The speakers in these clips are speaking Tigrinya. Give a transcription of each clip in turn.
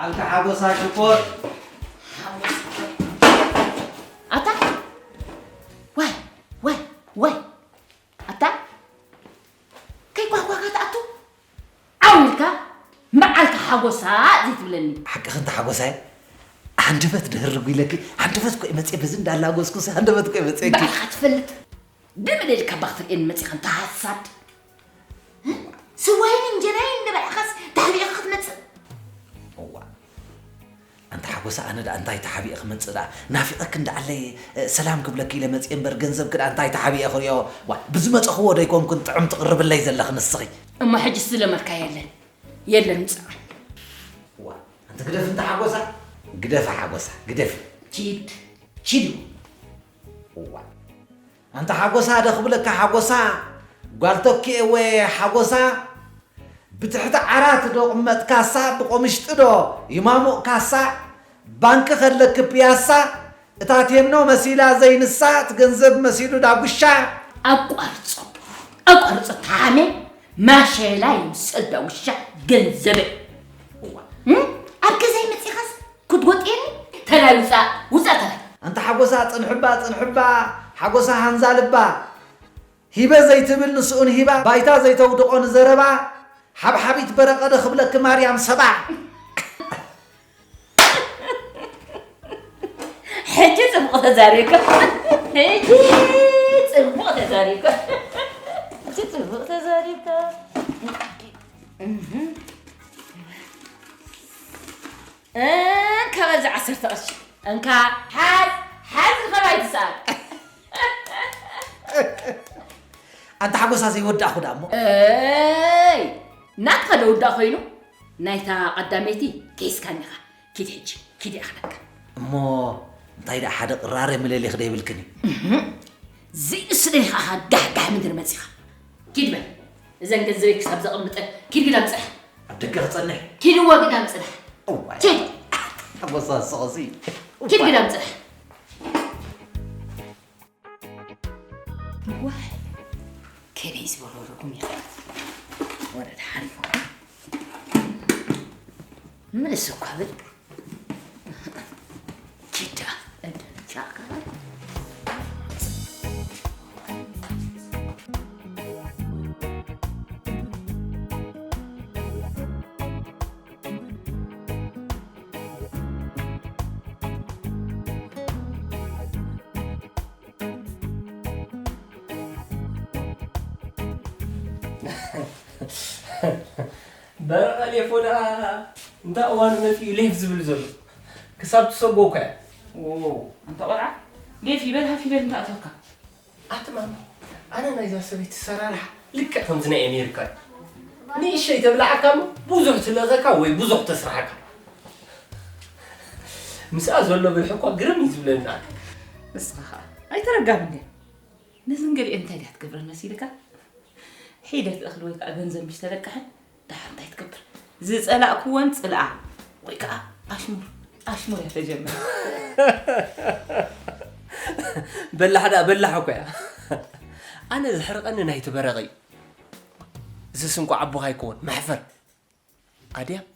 ኣንታ ሓጎሳ ሽኮር። ኣታ ወይ ወይ ወይ ኣታ ከይኳኳካ ትኣቱ ዓው ኢልካ መዓልካ ሓጎሳ ዘይትብለኒ። ሓቅኺ እንተ ሓጎሳይ፣ ሃንደበት ድህርግ ኢለኪ፣ ሃንደበት እኮ እየ መፅየ፣ በዚ እንዳላጎስኩ ሃንደበት እኮ እየ መፅየኪ። ባዕልኻ ትፈልጥ። ብመደልካ ባኽትርእየኒ መፂኻ እንተ ሓሳድ። ስዋይን እንጀራይን ንባዕኻስ ተሓቢእኻ ክትመፅእ። እዋ፣ ኣንታ ሓጎሳ፣ ኣነ ደኣ እንታይ ተሓቢኤ ክመጽእ ደኣ? ናፊቐኪ እንዳዓለየ፣ እ፣ ሰላም ክብለኪ ኢለ መጽየ እምበር፣ ገንዘብኪ ደኣ እንታይ ተሓቢኤ ክርእዮ? ዋ፣ ብዝመጸኽዎ ዶ ኣይኮንኩን ጥዑም ትቕርብለይ ዘለኺ ንስኺ? እሞ ሕጂ ዝለመድካዮ የለን። የለን ምጻእ። ዋ፣ ኣንቲ ግደፊ እንተ ሓጎሳ፣ ግደፊ ሓጎሳ፣ ግደፊ። ኪድ፣ ኪድ። ዋ። ኣንታ ሓጎሳ ዶ ክብለካ ሓጎሳ፣ ጓል ተኪኤ ወየ ሓጎሳ፣ ብትሕቲ ዓራት ዶ ቅመጥ ካሳ፣ ብቆምሽጢ ዶ ይማሙቕ ካሳ፣ ባንኪ ከለኪ ፒያሳ፣ እታ ቴኖ መሲላ ዘይንሳ፣ እቲ ገንዘብ መሲሉ ዳጉሻ። ኣቋርጾ፣ ኣቋርጾ ተሓሜ፣ ማሸላ ይምሰል ዳጉሻ ገንዘበ። እዋ። እም? ኣብ ገዛይ መጺኻስ ክትጎጥየኒ? ተላይ ውጻእ፣ ውጻእ ተላይ። ኣንታ ሓጎሳ ጽንሕባ፣ ጽንሕባ፣ ሓጎሳ ሃንዛ ልባ። ሂበ ዘይትብል ንስኡን ሂባ፣ ባይታ ዘይተውድቖ ንዘረባ፣ ሓብሓቢት በረቐ ዶ ክብለኪ ማርያም ሰባ። ሕጂ ጽቡቕ ተዛሪብካ። ሕጂ ጽቡቕ ተዛሪብካ። ሕጂ ጽቡቕ ተዛሪብካ። እህ። እንካ በዚ ዓሰርተ ቅርሺ። እንካ ሓዝ፣ ሓዝ ንኸባይ ትስኣል። ኣንታ ሓጎሳ ዘይወዳእኹ ደኣ እሞ። እይ፣ ናትካ ዶ ውዳእ ኮይኑ? ናይታ ቀዳመይቲ ኬስካኒ ኢኻ። ኪድ ሕጂ፣ ኪድ ይኣኽለካ። እሞ እንታይ ደኣ ሓደ ቅራረ ምለሊ ክደ ይብልክኒ? እህ፣ ዘይንሱ ደሊኻ ኢኻ ጋሕጋሕ ምድሪ መጺኻ። ኪድ በል፣ እዘን ገንዘበይ ክሳብ ዘቐምጠን፣ ኪድ ግዳም ጽናሕ። ኣብ ደገ ክጸንሕ? ኪድ እወ ግዳም ጽናሕ። እዋይ። ኪድ። ሓጎሳ ስቕ ሲ። ኪድ ግዳም ጽናሕ። ዋይ፣ ከመይ ዝበሉ ርጉም እዮም። ወረድ ሓሪፎም። ምንስ እኳ ብል። ኪዳ፣ እንደ ቻካ። በረቐ ሌፎ ደኣ እንዳ እዋኑ መጺኡ ሌፍ ዝብል ዘሎ? ክሳብ ትሰጎ እኳ እያ። ዎ፣ ኣንታ ቆልዓ፣ ሌፍ ይበል ሃፍ ይበል እንታይ ኣተወካ? ኣቲ ማማ፣ ኣነ ናይዛ ሰበይቲ ሰራርሓ ልክዕ ከምዚ ናይ ኣሜሪካ እዩ። ንእሸይ ተብልዓካ እሞ ብዙሕ ትልእኸካ ወይ ብዙሕ ተስርሓካ። ምስኣ ዘሎ ብልሒ እኳ ግርም እዩ ዝብለኒ ኣነ። ንስኻ ኸኣ ኣይተረጋብን ድያ? ነዘን ገሊአን እንታይ ድያ ትገብረን መሲልካ? ሒደት እኽሊ ወይ ከኣ ገንዘብ ምሽ ተለቅሐን ደሓር እንታይ ትገብር? ዝጸላእክወን ጽልኣ ወይ ከኣ ኣሽሙር፣ ኣሽሙር እያ ተጀምር። በላሕ ደኣ በላሕ እኮ እያ። ኣነ ዘሕርቐኒ ናይቲ በረቐ እዩ። እዝስ እንቋዕ ኣቦኻ ኣይኮን፣ መሕፈር። ኣድያም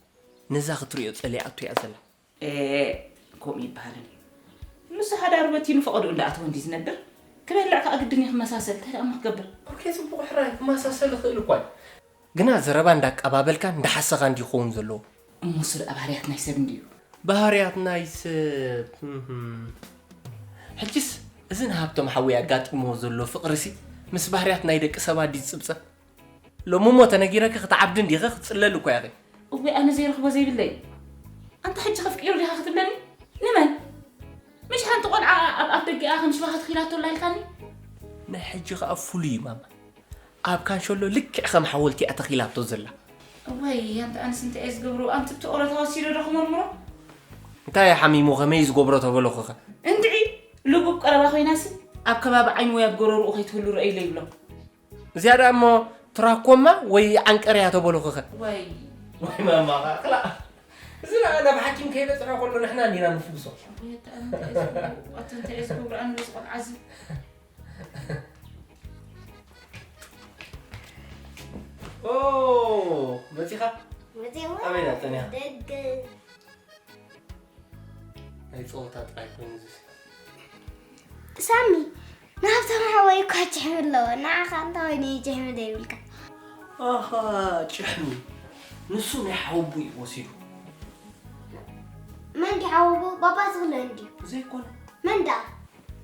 ነዛ ክትርእዮ ጸሊኣቶ እያ ዘላ። ኤ፣ ከምኡ ይበሃልን እዩ። ንሱ ሓዳሩ በቲኑ ፈቐድኡ እንዳኣተወ እንድዩ ዝነብር። ክበልዕ ከኣ ግድን እዩ ክመሳሰል። እንታይ ደኣ እሞ ክገብር? ኦኬ፣ ጽቡቕ ሕራይ፣ ክመሳሰል ይኽእል እኳ እዩ። ግና ዘረባ እንዳቀባበልካ እንዳሓሰኻ እንድዩ ክኸውን ዘለዎ። እሞ እሱ ደኣ ባህርያት ናይ ሰብ እንድዩ። ባህርያት ናይ ሰብ፣ እህም። ሕጅስ እዚ ንሃብቶም ሓወይ ኣጋጢምዎ ዘሎ ፍቕሪሲ ምስ ባህርያት ናይ ደቂ ሰባት ድዩ ዝጽብጸብ? ሎሚ እሞ ተነጊረኪ ክትዓብዲ እንዲኺ ክትጽለሊ እኮ ኢኺ። እወ ኣነ ዘይረኽቦ ዘይብለይ። ኣንታ ሕጂ ከፍቅዮ ዲኻ ክትብለኒ? ንመን? ምሽ ሓንቲ ቆልዓ ኣብ ኣፍ ደጊኣ ከም ሽባ ክትኺላቶ ኣላ ኢልካኒ? ናይ ሕጂ ከኣ ፍሉይ እዩ ማማ። ኣብ ካንሸሎ ልክዕ ከም ሓወልቲ እያ ተኺላቶ ዘላ። እዋይ ኣንታ ኣነስ እንታይ እየ ዝገብሮ? ኣንቲ ብቲ ቆሎ ተወሲዶ ዶ ክመርምሮ? እንታይ እዩ ሓሚሙ ከመይ እዩ ዝገብሮ ተበለኹኸ? እንድዒ ልቡ ኣብ ቀረባ ኮይናሲ ኣብ ከባቢ ዓይኑ ወይ ኣብ ጎረርኡ ከይትህሉ ረእይለ ይብሎ። እዚኣ ደኣ እሞ ትራኮማ ወይ ዓንቀር እያ ተበልኹኸ። ወይ። ወይ ማማ፣ ክላ-፣ እዚ ደኣ ናብ ሓኪም ከይበጽሐ ከሎ ንሕና እንዲና ንፍውሶ። ወይ ኣታ እንታይ እየ ዝገብሮ? ኣታ እንታይ እየ ዝገብሮ? ኣነ ነዚ ቆልዓ እዚ። ኦ፣ መጺኻ? መጺእዎ? ኣበይ ደኣ ጸኒኻ? ደገ። ናይ ጸወታ ጥራይ ኮይኑ እዚ። ሳሚ፣ ንሃብታም ሓወይ እኳ ጭሕሚ ኣለዎ። ንዓኻ እንታይ ኮይኑ እዩ ጭሕሚ ዘይብልካ? ኣኻ፣ ጭሕሚ። ንሱ ናይ ሓወቦ እዩ ወሲዱ። መን ድዩ ሓወቦ? ባባ ዝብሎ እንድዩ። ዘይኮነ። መን ደኣ?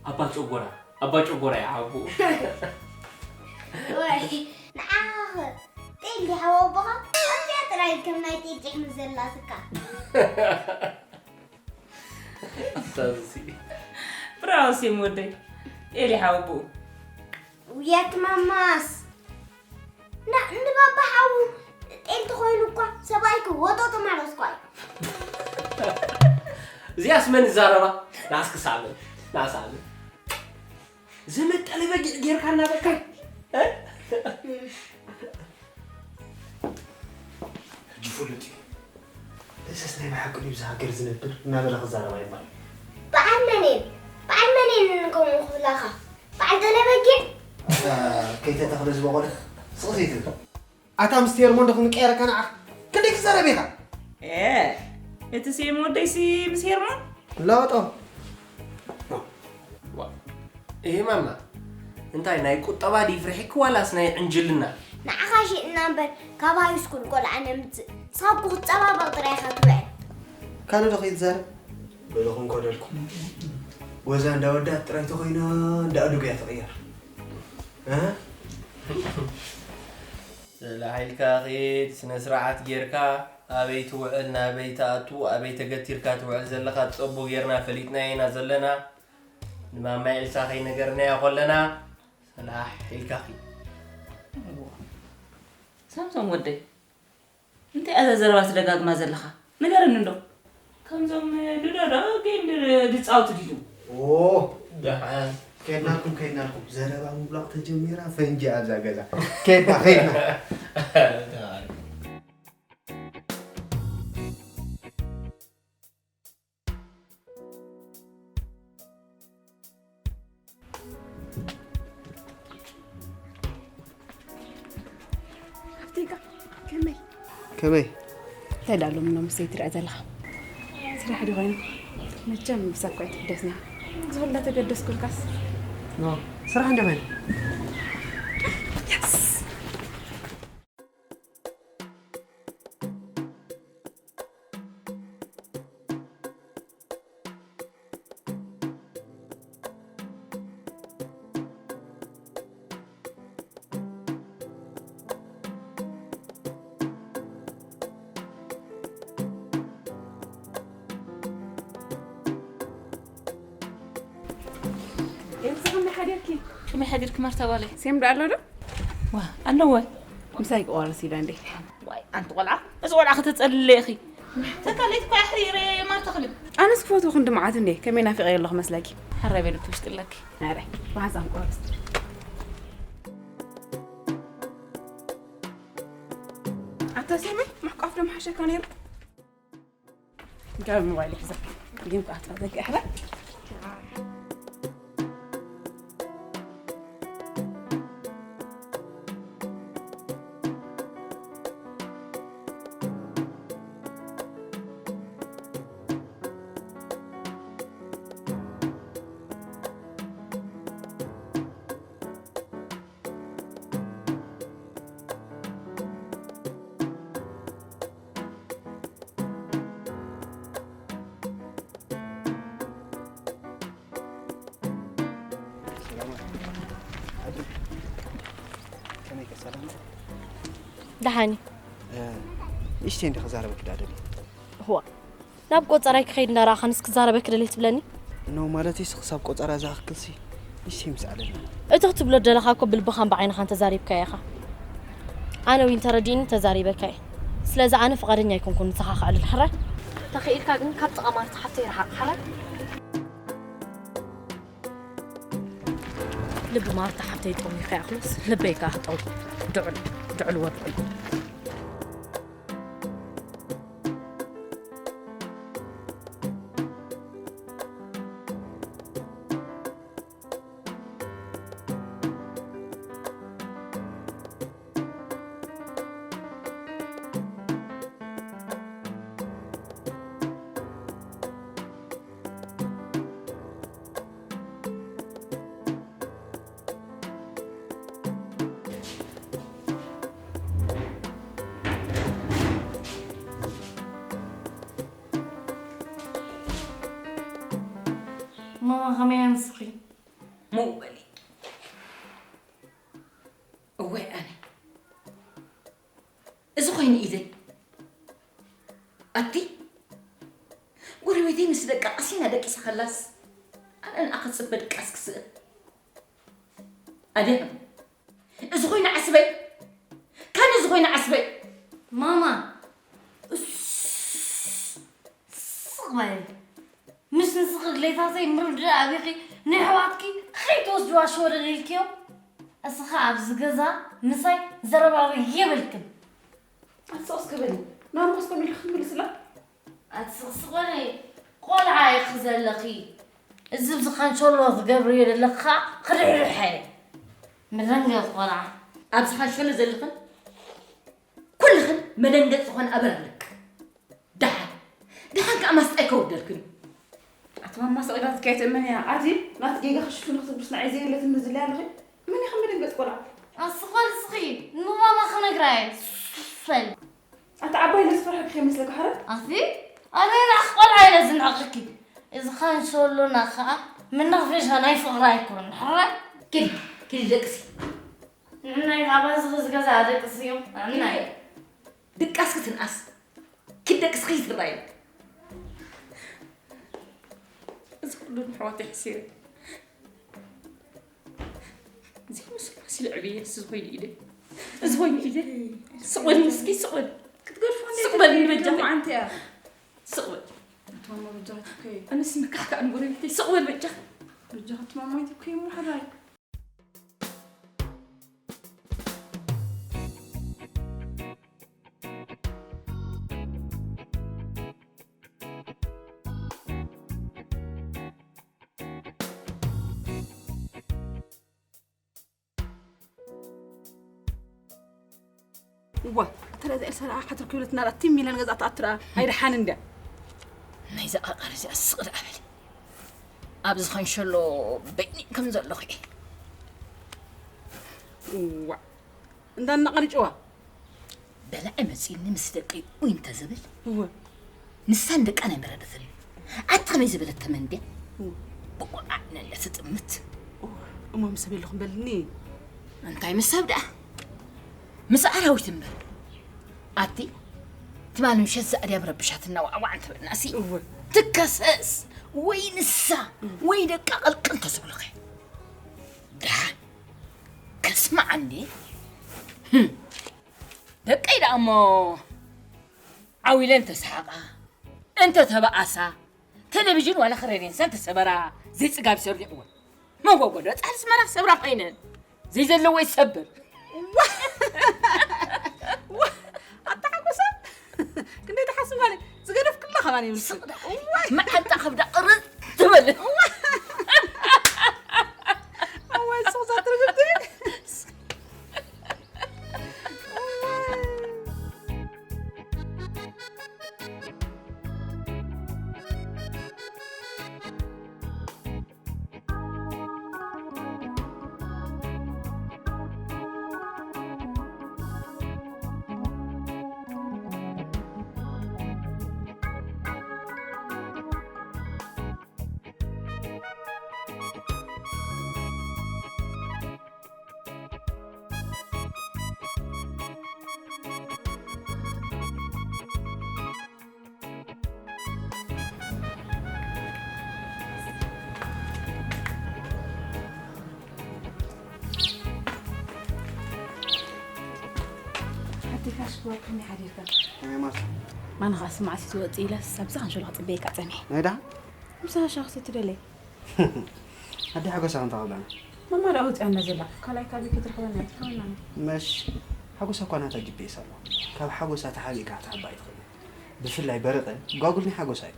ኣባ ጨጎራ። ኣባ ጨጎራ እዩ ሓወቦ። ወይ፣ ንዓኻ ኸ ጤል ድዩ ሓወቦኻ? ከምዚኣ ጥራይ ከም ናይ ጤል ጭሕሚ ዘላትካ። ኣሳዚ። ብራቮ ሴም ወደይ። ጤል ሓወቦ። ውያት ማማስ። ና፣ ንባባ ሓዉ ጤል ተኾይኑ እኳ ሰብኣይኪ ወጠጦ ማለት እኳ እዩ። እዚኣስ መን ይዛረባ? ናስኪ ሳሚ፣ ናሳሚ። ዘመድ ጠለበ ጌ-፣ ጌርካ እናበልካ? እ? ሕጂ ፍሉጥ እዩ። እዝስ ናይ ብሓቂ ድዩ ብዛ ሃገር ዝነብር? እናበለ ክዛረብ ኣይባል። በዓል መን እየን? በዓል መን እየን ንከምኡ ክብላኻ? በዓል ገለ በጊዕ? እታ ከይተተኽለ ዝበቖለ ስቕ ዘይትብል። ኣታ ምስ ሄርሞን ዶ ክንቀየረካ ንዓኻ? ክንደይ ክዛረብ ኢኻ? ኤ፣ እቲ ሴም ወደይሲ ምስ ሄርሞን? ለወጦ። ዋ፣ እሂ ማማ፣ እንታይ ናይ ቁጠባ ድዩ ፍርሒኪ ዋላስ ናይ ዕንጅልና? ንዓኻ ሽጥና እምበር ካብ ሃይስኩል ቆልዓ ነምጽእ። ንስኻ እኮ ክትጸባበቕ ጥራይ ኢኻ ትውዕል። ካልእ ዶ ከይትዛረብ? በልኹም ኮደልኩም። ወዛ እንዳ ወዳት ጥራይ ተኾይና እንዳ ኣዱግ እያ ትቕየር። እ? ጽላሕ ኢልካ ኺድ፣ ስነ ስርዓት ጌርካ፣ ኣበይ ትውዕል፣ ናበይ ትኣቱ፣ ኣበይ ተገቲርካ ትውዕል ዘለኻ ጸቡ ጌርና ፈሊጥናዮ ኢና ዘለና። ንማማ ኤልሳ ከይነገርናያ ኮለና፣ ጽላሕ ኢልካ ኺድ። ሳምሶም ወደይ፣ እንታይ እያ እዛ ዘረባ ትደጋግማ ዘለኻ? ንገረኒ እንዶ። ከምዞም ሉዶ ዶ ጌም ድ-፣ ድጻወቱ ድዩ? ኦ፣ ደሓን። ከድናልኩም፣ ከድናልኩም። ዘረባ ምብላቕ ተጀሚራ፣ ፈንጂ ኣብዛ ገዛ። ከድና፣ ከድና። ሃብተይካ፣ ከመይ? ከመይ? እንታይ ደኣ ሎሚ ሎምስ ዘይትረአ ዘለኻ? ስራሕ ዶ ኮይኑ? መቸም ምሳካ ኣይትግደስና። ዝኹላ ተገደስኩልካስ? ኖ፣ ስራሕ እንደ መን? የስ! ኤልሳ፣ ከመይ ሓዲርኪ? ከመይ ሓዲርኪ ማርታ ጓለይ? ሴም ዶ ኣሎ ዶ? ዋ፣ ኣለወ። ምሳይ ክቆርስ ኢለ እንዴ? ዋይ፣ ኣንቲ ቆልዓ፣ እዚ ቆልዓ ከተጸልለ ኢኺ። ተካለይት እኮ ኣሕሪረ ማርታ ክልብ። ኣነስ ክፈትዎ ክንዲ መዓት እንዴ? ከመይ ናፊቐ ኣለኹ መስለኪ? ሕራይ በል፣ ብትውሽጢ ኣለኪ። ኣረ፣ ብሓንሳብ ክቆርስ። ኣታ ሴመይ፣ ምሕቋፍ ዶ ምሓሸካ ነይሩ? ጋር ሞባይል ሒዛ። ግን ቃታ ዘግሕራ። ሰላም። ኣዱ፣ ከመይ ከ፣ ሰላም? ደሓን እዩ። እ፣ ንእሽተይ እንዲ ክዛረበኪ ደኣ ደልየ። እዋ፣ ናብ ቆጸራይ ክኸይድ እንዳረኣኻንስ ክዛረበኪ ደልየ ትብለኒ? ኖ፣ ማለትሲ ክሳብ ቆጸራ ዝኣክልሲ ንእሽተይ ምስ ኣለና። እቲ ክትብሎ ደለኻ እኮ ብልብኻን ብዓይንኻን ተዛሪብካዮ ኢኻ። ኣነ እውን ተረዲእኒ ተዛሪበካ እየ። ስለዚ ኣነ ፍቓደኛ ኣይኮንኩን ንስኻ ከዕልል፣ ሕራይ? ተኽኢልካ ግን ካብ ጥቓ ማርታ ሓፍተይ ርሓቕ፣ ሕራይ? ልቢ ማርታ ሓፍተይ ጠውዩ ከይኣኽሎስ ልበይ ከኣ ጠው። ድዑል፣ ድዑል ወድዑል። ከመይ ኣንስኺ? ምኡ በሊ። እወ ኣነ። እዚ ኮይኑ ኢደይ። ኣቲ ጎረቤተይ ምስ ደቃ ቀሲና ደቂሳ ከላስ ኣነ ንኣ ክጽበ ድቃስ ክስእን። ኣደም። እዚ ኮይኑ ዓስበይ። ከን እዚ ኮይኑ ዓስበይ። ማማ። እስ-፣ ስቕ በሊ። ምስ ንስኺ ድሌታተይ ምርዳእ ኣቢኺ ንኣሕዋትኪ ከይትወስድዋ ሸወደድ ኢልክዮም። እስኻ ኣብዚ ገዛ ምሳይ ዘረባ የብልክን። ኣቲ ስቕ እስከ በሊ። ናብኡ ኮስተም ኢልኪ ክትምልስላ? ኣቲ ስቕ ስቕ በሊ። ቆልዓ ኢኺ ዘለኺ። እዚ ብዝኻንሸሎ ዝገብርዮ ዘለኻ ክርሕርሐ። ምደንገጽ ቆልዓ። ኣብዚ ኻንሸሎ ዘለኽን ኩልኽን መደንገጽ ዝኾነ ኣበር ኣለክ። ደሓን፣ ደሓን ከኣ ማስጣይ ከውርደልክን። ኣቲ ማማ ስቕ ኢላትኪ ኣይትእመንያ። ኣቲ ናቲ ጌጋ ክሽፍን ክትብስ ንዓይ ዘየለትን ምዝልያ ኣለኺ። መን ኢኺ መደንገጽ ቆልዓ? ኣስኾል ስኺ ንማማ ክነግራ እየ። ፈል። ኣቲ ዓባይ ነዚ ፍርሒ ከይመስለካ ሓረ? ኣቲ ኣነ ናኽ ቆልዓ ኢለ ዝንዕቕኪ። እዚ ኻንሸሎና ከኣ መናፈሻ ናይ ፍቕሪ ኣይኮነን። ሕራይ? ኪዲ፣ ኪዲ ደቅሲ። ንናይ ኣባዚ ዝገዛ ደቅሲ እዮም። ንናይ ድቃስ ክትንኣስ። ኪዲ ደቅሲ ከይትረኣይ። እዚ ኩሉ ንሕዋተይ ሕሲረ። እዚ ምስ ፋሲል ዕብየ፣ እዚ ኮይኑ ኢደ። እዚ ኮይኑ ኢደ። ስቕ በል እስኪ፣ ስቕ በል። ክትገድፎ እንዴ ስቕ በል ትብሊ በጃኺ። ማማ ኣንቲ እያ። ስቕ በል። ኣቲ ማማ በጃኺ ትኮይ። ኣነስ ምካሕካእ ንጎረቤተይ። ስቕ በል በጃኺ። በጃኺ ኣቲ ማማ ትኮይ እሞ ሕራይ። እዋ፣ እታ ደኣ ኤልሳ ደኣ ሓትር ክብለት እናዳ ቲም ሚላን ገዛ ትኣቱ ደኣ ኣይደሓን እንድያ። ናይዛ ቃቃር እዚኣ ስቕ ደኣ በሊ። ኣብ ዝኸንሸሎ በይኒ ከም ዘለኹ እየ። እዋ፣ እንዳ እናቐርጭዋ። በላዒ መጺእኒ ምስ ደቀይ ኡይ እንተ ዝብል፣ እወ። ንሳን ደቃን ኣይመረደትን። ኣቲ ከመይ ዝበለት ተመን ድያ? እወ። ብቑዕ ዓቕሚ ኣለቲ ጥምት። እወ፣ እሞ ምስ ኣበይ ኣለኹም በልኒ? እንታይ ምስ ሰብ ደኣ? ምስ ኣራዊት እምበር። ኣቲ ትማሊ ምሸት እዛ ኣድያም ረብሻትና ዋዕዋዕ እንትብልናሲ፣ እወ። ትከሰስ ወይ ንሳ ወይ ደቃ ቅልቅል እንተዝብሉኸ? ደሓን ከስምዓ እንዴ? ህም። ደቀይ ደኣ እሞ ዓው ኢለን እንተሰሓቓ፣ እንተተባኣሳ፣ ቴሌቪዥን ዋላ ክረድየንሳ እንተሰበራ፣ ዘይጽጋብ ይሰርዱ። እወ። መጎጎዶ ጻል ስመራ ክሰብራ ኮይነን። ዘይዘለዎ ይሰብር። ዋ! ዋ! ኣታ ሓጎሳ! ክንደይ ትሓስብ ማለት ዝገደፍክላ ከማን ይምልስ። ስቕ ደኣ። እዋይ! መዓንጣ ከብዳ ቅርጽ ትበል። እዋይ! እዋይ፣ ሱቕ ዛትርግብቲ! እዋይ! ሓቲካ ሽኮር ከመይ ሓዲርካ? ከመይ ማርታ? ማን ኸዓ ስማዕ ሲ ትወጽእ ኢለ ሳብ ዝኸንሸሎ ክጽበየካ ጸኒሐ። ናይ ደሓን? ምሳኻ ሻሂ ክትሰቲ ደለየ። ኣደ ሓጎሳ ክንታ ከብዳና? ማማ ደኣ ወጺኣ እንዳ ዘላ፣ ካልኣይ ካበይ ክትረኽበና እያ ትብለና። መሽ ሓጎሳ እኳ ናታ ጂ ፒ ኤስ ኣለዋ። ካብ ሓጎሳ ተሓቢእካ ክትሓባ ኣይትኽእልን። ብፍላይ በረቐ ጓጉል ናይ ሓጎሳ እዩ።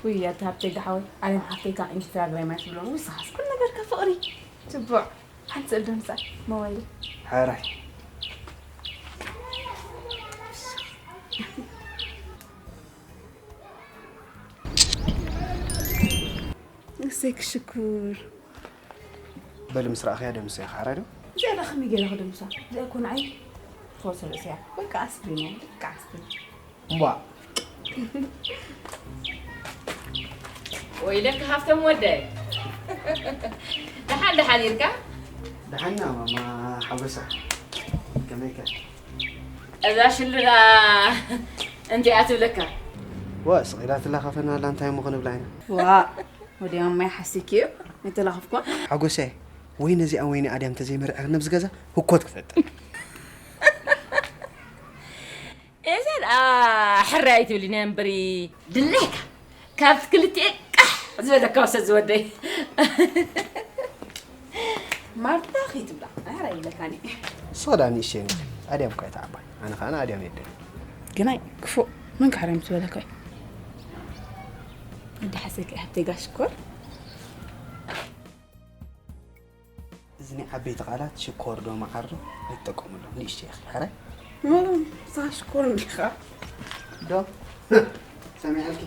ውይ፣ ኣታ ሃብተይ ደሓወይ፣ ዓለም ሓፍተይ እታ ኢንስታግራም እያ ትብሎ። ውይ፣ ንስኻስ ኩሉ ነገርካ ፍቕሪ። ትቡዕ፣ ሓንቲ ስእሊ ዶ ምጻእ፣ ሞባይል። ሕራይ። እሰይ ክሽኩር። በሊ ምስ ረኣኽያ ደምስያ፣ ሓራይ ዶ? እዚኣ ደኣ ከመይ ገይረ ክደምሳ? እዚኣ እኮ ንዓይ ትኾን ርእሲ እያ። በቃ ኣስፕሪን እያ፣ በቃ ኣስፕሪን። እምቧ። ወይለካ ሃፍቶም ወደይ። ደሓን ደሓን ኢልካ? ደሓና ማማ ሓጎሳ፣ ከመይከ? እዛ ሽልዳ እንቲኣ ትብለካ። ዋ ስቕ ኢላትላ ካፈና ኣላ፣ እንታይ እሞ ክንብላ ኢና? ዋእ፣ ወዲያ ማይ ሓሲኪ እዩ። ኣይተላኸፍኳ። ሓጎሰ፣ ወይ ነዚኣ ወይኒ ኣድያም ተዘይመርዐ ነብዚ ገዛ ህኮት ክፈጥር። እዛ ደኣ ሕራይ ትብሊ ናይ እምበሪ ድሌካ ካብቲ ክልቲኤ ቃሕ ዝበለካ ወሰድ ዝወደይ። ማርታ ከይትብላ ኣሕራይ ይብለካኒ። ሶዳ ንእሽተይ ነዚ ኣድያም እኳ ኣይተዓባይ፣ ኣነ ከዓ ንኣድያም የደል። ግናይ ክፉእ መን ክሕረም ትበለካ እዩ? ወዲ ሓሰኪ ሃብተይ ጋሽ ሽኮር። እዚ ናይ ዓበይቲ ቃላት ሽኮር ዶ መዓር ዶ ኣይትጠቀሙሎም፣ ንእሽተይ ኢኺ ሕራይ። ማለም ንስኻ ሽኮር እንዲኻ። ዶ ሰሚዐልኪ።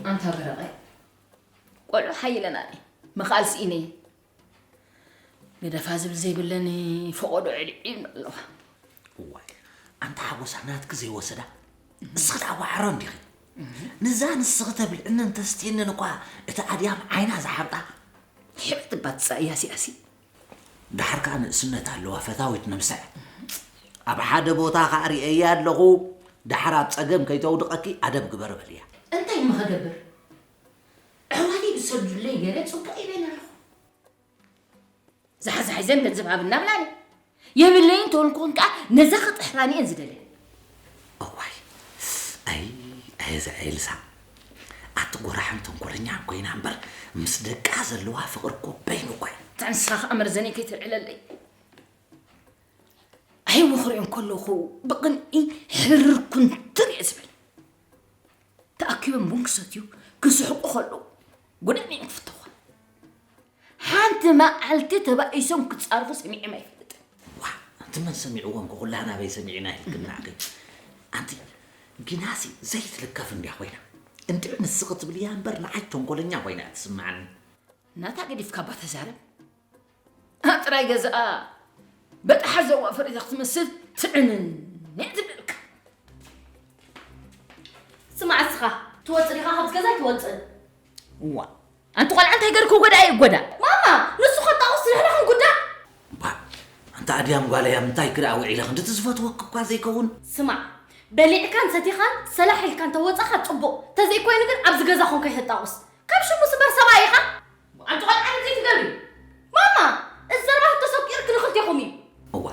ኣንታ በረቐ ቆልዑ ሓይለና እየ። ምኽኣል ስኢነ እየ። ገደፋ ዝብል ዘይብለኒ ፈቐዶ ዕልዒ ኣለዋ። እዋይ ኣንታ ሓጎሳ ናትኪ ዘይወሰዳ እስኺ ደኣ ዋዕሮ እንዲኺ። ንዛ ንስኺ ተብልዕንን ተስትየንን እኳ እቲ ኣድያም ዓይና ዝሓብጣ። ሕብት ባትፃ እያ ሲኣሲ። ደሓር ከኣ ንእስነት ኣለዋ ፈታዊት ነብሰ። ኣብ ሓደ ቦታ ከኣ ርእየያ ኣለኹ። ደሓር ኣብ ጸገም ከይተውድቐኪ ኣደብ ግበሪ በልያ። እንታይ እሞ ከገብር? ኣሕዋተይ ዝሰዱለይ ገለ ጽቡቕ ኢለን ኣለኹ። ዝሓዛ ሒዘን ገንዘብ ሃብና ብላኒ። የብለይን ተወልኩን ከኣ ነዛ ክጥሕራኒ እየን ዝደልያ። እዋይ ኣይ ኣይ እዛ ኤልሳ ኣቲ ጎራሕን ተንኮለኛን ኮይና እምበር ምስ ደቃ ዘለዋ ፍቕሪ እኮ በይኑ እኮ እዩ። እታ ንስኻ ከኣ መርዘነይ ከይተልዕለለይ። ኣይ ወኽሪኦም ከለኹ ብቕንኢ ሕርር ኩንትር እየ ዝብል። ተኣኪቦም ቡን ክሰትዩ ክስሕቁ ከለዉ ጉዳይ እዮም ክፍትኹ። ሓንቲ መዓልቲ ተባኢሶም ክጻርፉ ሰሚዖም ኣይፈልጥን። ዋ ኣንቲ መን ሰሚዕዎም ከ ኩላህና ኣበይ ሰሚዕና ኢልክናኺ ኣንቲ ግናሲ ዘይትልከፍ እንድያ ኮይና እንድዒ ንስኺ ትብልያ እምበር ንዓይ ተንኮለኛ ኮይና እያ ትስምዓኒ። ናታ ገዲፍካ እባ ተዛረብ። ኣብ ጥራይ ገዛኣ በጣሓ ዘዋ ፈሪዳ ክትመስል ትዕንን እያ ትብለልካ። ስማዕ እስኻ ትወፅእ ዲኻ ካብዚ ገዛ ኣይትወፅእን። እዋ ኣንቲ ቆልዓ እንታይ ገርኩ ጎዳ እዩ ጎዳ። ማማ ንሱ ከጣውስ ንሕና ክንጉዳእ። እባ ኣንታ ኣድያም ጓለይ ኣብ ምንታይ ክደኣ ውዒለ ክንዲ ትዝፈትወኪ እኳ ዘይከውን። ስማዕ በሊዕካን ሰቲኻን ሰላሕ ኢልካን ተወፃኻ ፅቡቕ ተዘይኮይኑ ግን ኣብዚ ገዛ ኮንካ ይተጣውስ። ካብ ሽሙ ስበር ሰብኣይ ኢኻ። ኣንቲ ቆልዓ ከምዚ ትገብሪ። ማማ እዚ ዘረባ ተሰኪርክ ንኽልቴኹም እዩ። እዋ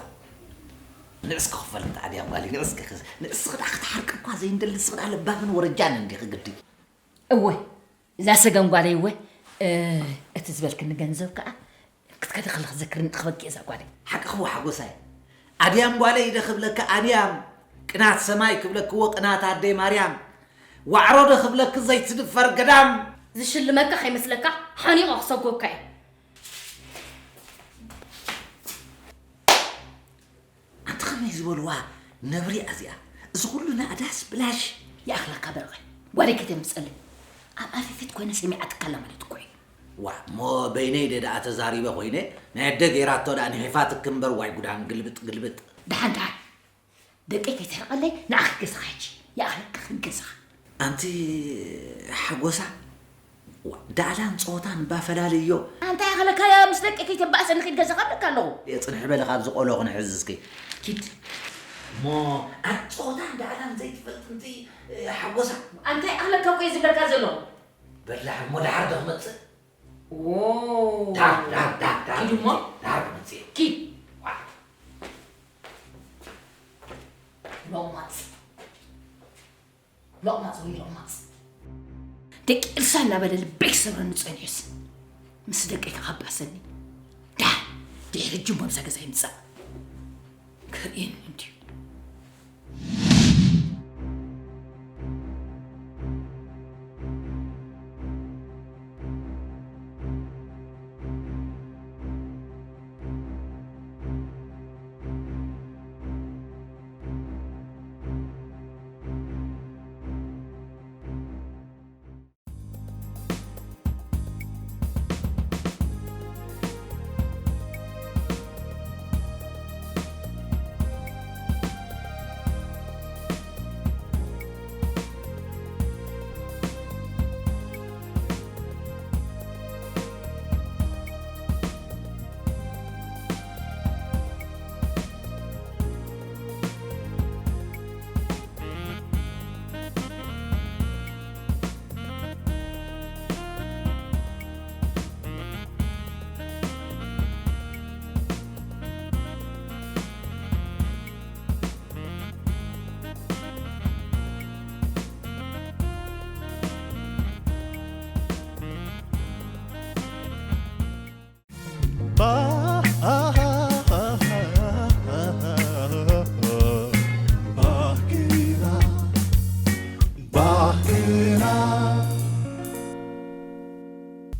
ንዕስ ክኽፈል እንተ ኣድያ ጓሊ ንዕስ ክኽዝ ንዕስ ኽዳ ክትሓርቅ እኳ ዘይንደሊ ንስኽዳ ለባምን ወረጃን እንዲኺ ግዲ። እወ እዛ ሰገን ጓለይ እወ እቲ ዝበልክኒ ገንዘብ ከዓ ክትከዲ ከለኺ ዘክርኒ ክበኪ እዛ ጓለይ። ሓቅኽዎ ሓጎሳይ ኣድያም ጓለይ ኢለ ክብለኪ ኣድያም ቅናት ሰማይ ክብለክዎ ቅናት ኣደይ ማርያም ዋዕሮ ዶ ክብለኪ ዘይትድፈር ገዳም። ዝሽልመካ ከይመስለካ ሓኒቐ ክሰጎካ እየ። ኣንቲ ከመይ ዝበልዋ ነብሪ እያ እዚኣ። እዚ ኩሉ ናእዳስ ብላሽ። ይኣኽለካ በርቐ ጓለይ ከይተምፅኣለይ ኣብ ኣፊፊት ኮይነ ሰሚዓትካ ኣላ ማለት እኮ እዩ። ዋእ እሞ በይነይ ደ ደኣ ተዛሪበ ኮይነ ናይ ኣደ ገይራቶ ደኣ ንሒፋትኪ እምበር ዋይ ጉዳን ግልብጥ ግልብጥ። ደሓን ደሓን ደቀይ ከይትሕርቐለይ ንዓኺ ክገዝኻ ሕጂ ይኣኽለካ ክገዝኻ። ኣንቲ ሓጎሳ ዳዕላን ፀወታን እባ ፈላልዮ። ኣንታይ ኣኸለካ ምስ ደቂ ከይተባእሰኒ ኪድ ገዛኻ እብለካ ኣለኹ። የፅንሕ በሊ ካብዚ ቆሎ ክንሕዝ እስኪ። ኪድ። እሞ ኣነ ፀወታን ዳዕላን ዘይትፈልጥ እንቲ ሓጎሳ። ኣንታይ ኣኸለካ እኮ እየ ዝብለካ ዘለኹ። በላሕ እሞ ደሓር ዶ ክመፅእ? ዳር ዳር ዳር ዳር ኪድ እሞ። ዳር ክመፅእ። ኪድ። ሎማፅ። ሎቕማፅ ወይ ሎቕማፅ ደቂ ኤልሳ እናበለ ልበይ ክሰብረኒ ፀኒሑስ ምስ ደቀይ ከዓ ኣባእሰኒ። ዳ ድሕሪ ሕጂ እሞ ኣብዛ ገዛ ይምፃእ። ክርእየኒ እንድዩ።